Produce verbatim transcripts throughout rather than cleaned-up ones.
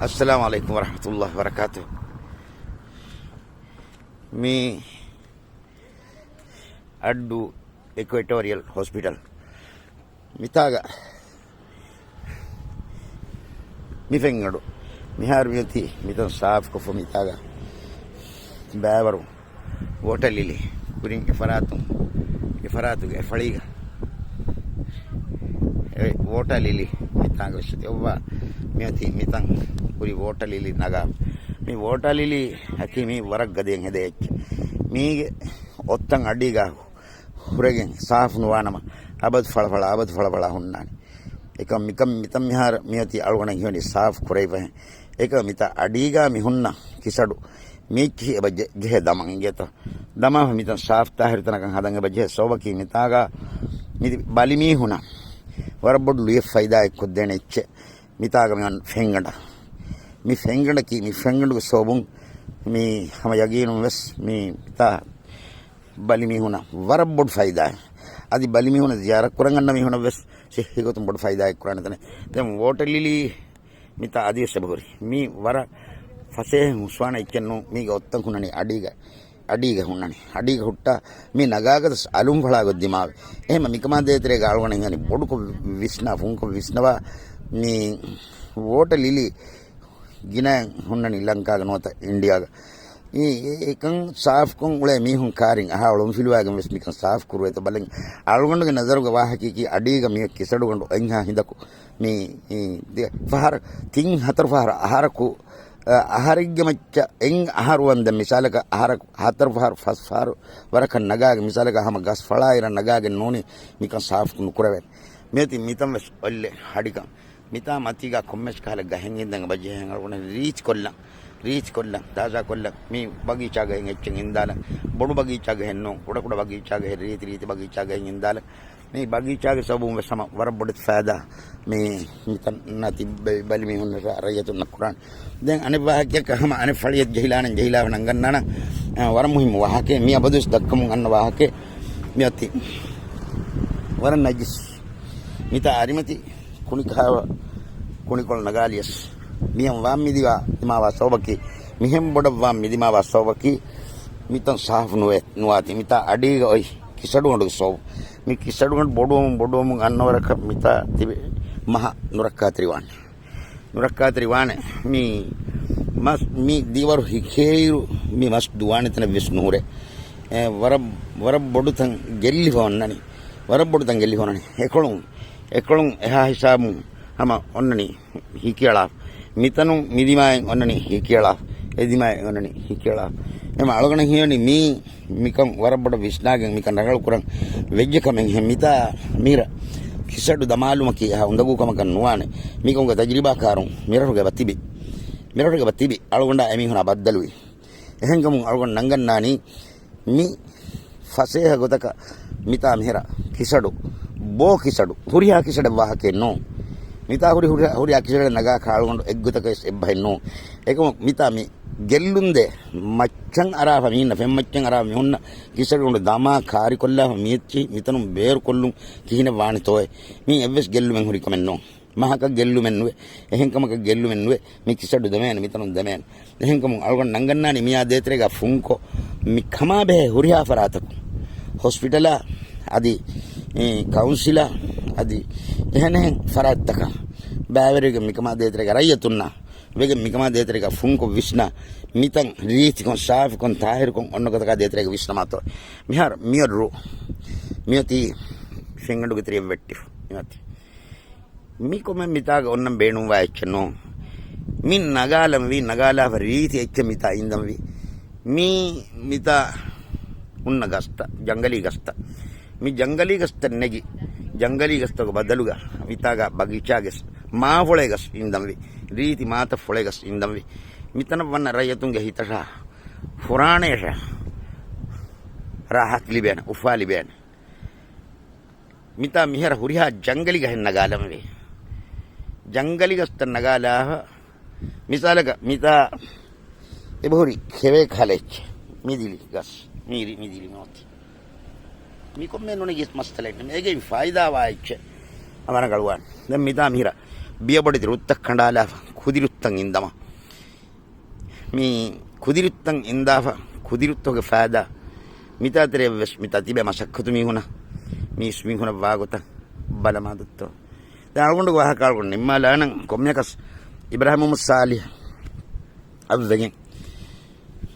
އައްސަލާމު ޢަލައިކުމް ވަރަޙްމަތުﷲ ވަބަރަކާތުހު. މި އައްޑޫ އިކުއެޓޯރިއަލް ހޮސްޕިޓަލް މިތާގަ މި ފެންގަނޑު މިހާރު މިއޮތީ މިތަން ސާފުކޮށްފަ މިތާގަ ބައިވަރު ވޯޓަރ ލިލީ ކުރިން އެފަރާތުން، އެފަރާތުގެ އެފަޅީގަ އެ ވޯޓަރ ލިލީ މިތާގަ ވެސް އެއްވާ މިއޮތީ މިތަން ކުރި ވޯޓަރ ލިލީ ނަގާ. މި ވޯޓަރ ލިލީ އަކީ މީ ވަރަށް ގަދައިން ހެދޭ އެއްޗެއް. މީގެ އޮށްތަން އަޑީގަ ހުރެގެން ސާފު ނުވާނަމަ، އަބަދު ފަޅަފަޅަ، އަބަދު ފަޅަފަޅަ ހުންނާނެ. އެކަމް މިކަން މިތަން މިހާރު މިއޮތީ އަޅުގަނޑަށް ހީވަނީ ސާފު ކުރެވިފަހެން. އެކަމް މިތާ އަޑީގަ މި ހުންނަ ކިސަޑު މީއްޗިހި އެބަ ޖެ-، ޖެހޭ ދަމަ އިނގޭތޯ. ދަމާފަ މިތަން ސާފު ތާހިރު ތަނަކަށް ހަދަން އެބަ ޖެހޭ. ސަބަބަކީ މިތާގަ މި ބަލިމީހުނަށް ވަރަށް ބޮޑު ލުޔެއް ފައިދާއެއް ކޮށްދޭނެ އެއްޗެއް. މިތާގަ މިއޮން ފެންގަނޑަށް. މި ފެންގަނޑަކީ، މި ފެންގަނޑުގެ ސަބަބުން މި ހަމަ ޔަގީނުން ވެސް މި މިތާ ބަލިމީހުނަށް ވަރަށް ބޮޑު ފައިދާއެއް. އަދި ބަލިމީހުނަށް ޒިޔާރަތް ކުރަން އަންނަ މީހުނަށް ވެސް ސިއްހީ ގޮތުން ބޮޑު ފައިދާއެއް ކުރާނެ ތަނެއް. ދެން ވޯޓަރ ލިލީ މިތާ އަދިވެސް އެބަހުރި. މީ ވަރަށް ފަސޭހަ ހުސްވާނެ އެއްޗެއް ނޫން. މީގެ އޮށްތަން ހުންނަނީ އަޑީގަ، އަޑީގަ ހުންނަނީ. އަޑީގަ ހުއްޓާ މި ނަގާގަދަސް އަލުން ފަޅާގޮތް ދިމާވެ. އެހެމަ މިކަމާ ދޭތެރޭގަ އަޅުގަނޑަށް ހީވަނީ ބޮޑުކޮށް ވިސްނާ، ފުންކޮށް ވިސްނަވާ މި ވޯޓަރ ލިލީ ގިނައިން ހުންނަނީ ލަންކާގަ ނުވަތަ އިންޑިއާގަ. އެ، އެ، އެކަން ސާފުކޮށް އުޅޭ މީހުން ކާރިން އަހާ އޮޅުން ފިލުވާގެން ވެސް މިކަން ސާފު ކުރުވޭތޯ ބަލަން. އަޅުގަނޑުގެ ނަޒަރުގެ ވާހަކަޔަކީ އަޑީގަ މި ކިސަޑުގަނޑު އެންހާ ހިނދަކު މި، މި ދި-، ފަހަރު، ތިން ހަތަރު ފަހަރު އަހަރަކު، އަ، އަހަރެއްގެ މައްޗަށް އެން އަހަރު ވަންދެން މިސާލަކަށް އަހަރަކު ހަތަރު ފަހަރު ފަސް ފަހަރު ވަރަކަށް ނަގާގެ މިސާލަކަށް ހަމަ ގަސް ފަޅާއިރަށް ނަގާގެން ނޫނީ މިކަން ސާފު ނުކުރެވޭނެ. މިއޮތީ މިތަން ވެސް އޮއްލެ ހަޑިކަން. މިތާ މަތީގަ ކޮންމެސް ކަހަލަ ގަހެއް އިންދަން އެބަ ޖެހެން އަޅުގަނޑު ރީތި ކޮށްލަން، ރީތި ކޮށްލަން، ތާޒާ ކޮށްލަން. މި ބަގީޗާ ގަހެއް އެއްޗެއް އިންދާލަން. ބޮޑު ބަގީޗާ ގަހެއް ނޫން، ކުޑަ ކުޑަ ބަގީޗާ ގަހެއް، ރީތި ރީތި ބަގީޗާ ގަހެއް އިންދާލަން. މި ބަގީޗާގެ ސަބަބުން ވެސް ހަމަ ވަރަށް ބޮޑެތި ފައިދާ މި މިތަން ނަތި ބެ-، ބަލިމީހުން ރައްޔަތުންނަށް ކުރާނެ. ދެން އަނެއް ވާހަކައަކަށް ހަމަ އަނެއް ފަޅިއެއް ޖެހިލާނެ، ޖެހިލާފަ ނަންގަންނާނަ، އަ، ވަރަށް މުހިއްމު ވާހަކައެއް. މި އަބަދުވެސް ދައްކަމުން އަންނަ ވާހަކައެއް. މިއޮތީ ވަރަށް ނަޖިސް. މިތާ އަރިމަތި ކުނިކަހަވަ ކުނިކޮޅު ނަގާލިޔަސް މިހެން ވާން މިދިމާވާ ސަބަބަކީ، މިހެން ބޮޑަށް ވާން މިދިމާވާ ސަބަބަކީ، މިތަން ސާފު ނުވޭ، ނުވާތީ. މިތާ އަޑީގަ އޮތް ކިސަޑުގަނޑުގެ ސަބަބު. މި ކިސަޑުގަނޑު ބޮޑުވަމުން، ބޮޑުވަމުން އަންނަވަރަކަށް މިތާ ތިބި މަހަށް ނުރައްކާތެރިވާނެ. ނުރައްކާތެރިވާނެ. މި މަސް، މި ދިވަރު ހިކޭއިރު މި މަސް ދުވާނެ ތަނެއް ވެސް ނުހުރޭ. އެ، ވަރަށް، ވަރަށް ބޮޑު ތަން ގެއްލިފަ އޮންނަނީ. ވަރަށް ބޮޑު ތަން ގެއްލިފަ އޮންނަނީ. އެކޮޅުން، އެކޮޅުން އެހާ ހިސާބުން ހަމަ އޮންނަނީ ހިކިއަޅާފަ. މިތަނުން މިދިމާއިން އޮންނަނީ ހިކިއަޅާފަ. އެދިމާއިން އޮންނަނީ ހިކިއަޅާފަ. އެމަ އަޅުގަނޑަށް ހީވަނީ މީ މިކަން ވަރަށް ބޮޑަށް ވިސްނާގެން މިކަން ރަނގަޅު ކުރަން ވެއްޖެ ކަމެއް. އެހެން މިތާ މިރަ ކިސަޑު ދަމާލުމަކީ އެހާ އުނދަގޫ ކަމަކަށް ނުވާނެ. މިކަމުގެ ތަޖުރިބާކާރުން މިރަށުގަ އެބަ ތިބި. މިރަށުގަ އެބަ ތިބި. އަޅުގަނޑާ އެމީހުނާ ބައްދަލުވި. އެހެންކަމުން އަޅުގަނޑު ނަންގަންނާނީ މި ފަސޭހަ ގޮތަކަށް މިތާ މިހިރަ ކިސަޑު، ބޯ ކިސަޑު، ހުރިހާ ކިސަޑެއް ވާހަކައެއް ނޫން. މިތާ ހުރި ހުރިހާ، ހުރިހާ ކިސަޑެއް ނަގާ ކާޅުގަނޑު އެއްގޮތަކަށް ވެސް އެއްބަހެއް ނޫން. އެކަމަ މިތާ މި ގެއްލުންދޭ މައްޗަށް އަރާފަ މި އިންނަ ފެންމައްޗަށް އަރާފަ މި ހުންނަ ކިސަޑުގަނޑު ދަމާ ކާރިކޮށްލާފަ މިއެއްޗި މިތަނުން ބޭރުކޮށްލުން ކިހިނެއް ވާނެތޯއޭ؟ މީ އެއްވެސް ގެއްލުމެއް ހުރި ކަމެއް ނޫން. މަހަކަށް ގެއްލުމެއް ނުވޭ. އެހެންކަމަކަށް ގެއްލުމެއް ނުވޭ. މި ކިސަޑު ދެމޭނެ، މިތަނުން ދެމޭނެ. އެހެންކަމުން އަޅުގަނޑު ނަންގަންނާނީ މިއާ ދޭތެރޭގަ ފުންކޮށް، މި ކަމާ ބެހޭ ހުރިހާ ފަރާތަކުން، ހޮސްޕިޓަލާ، އަދި، އެ، ކައުންސިލާ، އަދި އެހެނެހެން ފަރާތްތަކާ ބައިވެރިވެގެން މިކަމާ ދޭތެރޭގަ ރައްޔަތުންނާ ވެގެން މިކަމާ ދޭތެރޭގަ ފުންކޮށް ވިސްނާ، މިތަން ރީތިކޮށް، ސާފުކޮށް، ތާހިރުކޮށް އޮންނަ ގޮތަކާ ދޭތެރޭގަ ވިސްނަމާތޯ. މިހާރު މިއޮއްރު މިއޮތީ ފެންގަނޑުގެ ތެރެއަށް ވެއްޓިފަ. މިއޮތީ. މި ކޮމެން މިތާގަ އޮންނަން ބޭނުންވާ އެއްޗެއް ނޫން. މި ނަގާލަންވީ، ނަގާލާފަ ރީތި އެއްޗެއް މިތާ އިންދަންވީ. މީ މިތާ ހުންނަ ގަސްތައް، ޖަންގަލީ ގަސްތައް. މި ޖަންގަލީ ގަސްތައް ނެގި، ޖަންގަލީ ގަސްތަކުގެ ބަދަލުގަ މިތާގަ ބަގީޗާގެ މާފޮޅޭ ގަސް އިންދަންވީ. ރީތި މާތައް ފޮޅޭ ގަސް އިންދަންވީ. މިތަނަށް ވަންނަ ރައްޔަތުންގެ ހިތަށާ ފުރާނަޔަށާ ރާހަތު ލިބޭނެ، އުފާ ލިބޭނެ. މިތާ މިހަރަ ހުރިހާ ޖަންގަލި ގަހެއް ނަގާލަންވޭ. ޖަންގަލި ގަސްތައް ނަގާލާފަ، މިސާލަކަށް މިތާ އެބަހުރި ކެވޭ ކަހަލަ އެއްޗެއް. މިދިލި ގަސް. މީރި، މިދިލި މިއޮތީ. މި ކޮންމެ ނުނެގި މައްސަލައެއް ނޫން. އޭގެ ފައިދާވާ އެއްޗެއް އަމަރަނގަޅުވާން. ދެން މިތާ މިހިރަ ބިޔަ ބޮޑެތި ރުއްތައް ކަނޑާލާފަ، ކުދިރުއްތައް އިންދަމާ. މި ކުދިރުއްތައް އިންދާފަ، ކުދިރުއްތަކުގެ ފައިދާ މިތާތެރޭ ވެސް މިތާ ތިބޭ މަސައްކަތު މީހުނަށް، މީސް މީހުނަށް ވާގޮތަށް ބަލަމާ ދޮއްތޯ. ދެން އަޅުގަނޑުގެ ވާހަކަ އަޅުގަނޑު ނިންމާލާނަން. ކޮންމެއަކަސް އިބްރާހިމް މުހައްމަދު ސާލިހް އަށްވެގެން،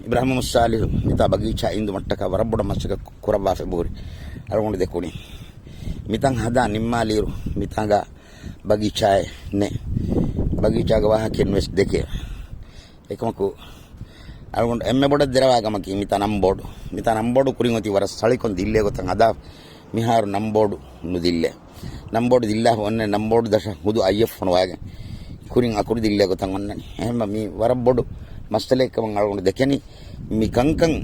އިބްރާހިމް މުހައްމަދު ސާލިހް މިތާ ބަގީޗާ އިންދުމަށްޓަކާ ވަރަށް ބޮޑަށް މަސައްކަތް ކުރައްވާފަ ބުހުރި. އަޅުގަނޑު ދެކުނީ މިތަން ހަދާ ނިންމާލިއިރު މިތާގަ ބަގީޗާއެއް ނެ. ބަގީޗާގެ ވާހަކައެއް ނުވެސް ދެކޭ. އެކަމަކު، އަޅުގަނޑު އެންމެ ބޮޑަށް ދެރަވާ ކަމަކީ މިތާ ނަންބޯޑު. މިތާ ނަންބޯޑު ކުރިން އޮތީ ވަރަށް ސަޅިކޮށް ދިއްލޭ ގޮތަށް ހަދާ، މިހާރު ނަންބޯޑު ނުދިއްލޭ. ނަންބޯޑު ދިއްލާފަ އޮންނަނީ ނަންބޯޑު ދަށަށް ހުދު އައްޔަށް ފޮނުވާގެން. ކުރިން އަކުރު ދިއްލޭ ގޮތަށް އޮންނަނީ. އެހެންވީމަ މީ ވަރަށް ބޮޑު މައްސަލައެއް ކަމަށް އަޅުގަނޑު ދެކެނީ. މި ކަންކަން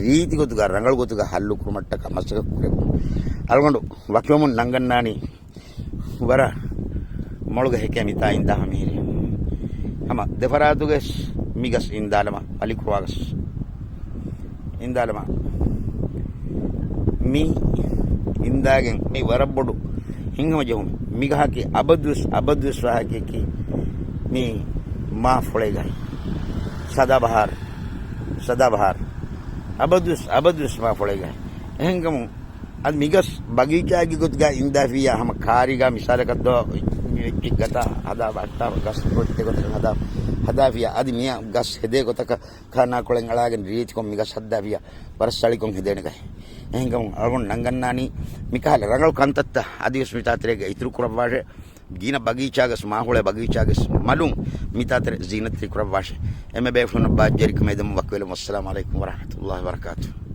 ރީތި ގޮތުގަ ރަނގަޅު ގޮތުގަ ހައްލު ކުރުމަށްޓަކާ މަސައްކަތް ކުރެވުން. އަޅުގަނޑު ވަކިވަމުން ނަންގަންނާނީ ވަރަށް މޮޅުގެ ހެކޭ މިތާ އިންދާ ހަމަހިރި. ހަމަ ދެފަރާތުގެ މި ގަސް އިންދާލަމާ، އަލިކުރުވާ ގަސް އިންދާލަމާ. މި އިންދާގެން މި ވަރަށް ބޮޑު ހިތްހަމަޖެހުމެއް. މި ގަހަކީ އަބަދުވެސް، އަބަދުވެސް ވާހަކައަކީ މި މާ ފޮޅޭ ގަހެއް. ސަދާބަހާރު، ސަދާބަހާރު. އަބަދުވެސް، އަބަދުވެސް މާ ފޮޅޭ ގަހެއް. އެހެންކަމުން އަދި މިގަސް ބަގީޗާގެ ގޮތުގަ އިންދާފިއްޔާ ހަމަ ކާރީގަ މިސާލަކަށް ދޯ އެއްޗެއް ގަތާ ހަދާ ބައްޓާ ގަސް ގޮތްތެ ގޮތަކަށް ހަދާ، ހަދާފިއްޔާ އަދި މިޔަ ގަސް ހެދޭ ގޮތަކަށް ކާނާކޮޅެއް އަޅާގެން ރީތިކޮށް މިގަސް ހައްދާފިއްޔާ ވަރަށް ސަޅިކޮށް ހެދޭނެ ގަހެއް. އެހެންކަމުން އަޅުގަނޑު ނަންގަންނާނީ މިކަހަލަ ރަނގަޅު ކަންތައްތައް އަދިވެސް މިތާތެރޭގަ އިތުރު ކުރައްވާށޭ. ގިނަ ބަގީޗާގަސް މާހޮޅޭ ބަގީޗާގަސް މަލުން މިތާތެރެ ޒީނަތްތެރި ކުރައްވާށޭ. އެންމެ ބޭފުޅުންނަށް ބާއްޖަވެރިކަމާ ދެމުން ވަކިވެލަމުން. އައްސަލާމު ޢަލައިކުމް ވަރަޙްމަތުﷲ ވަބަރަކާތުހު.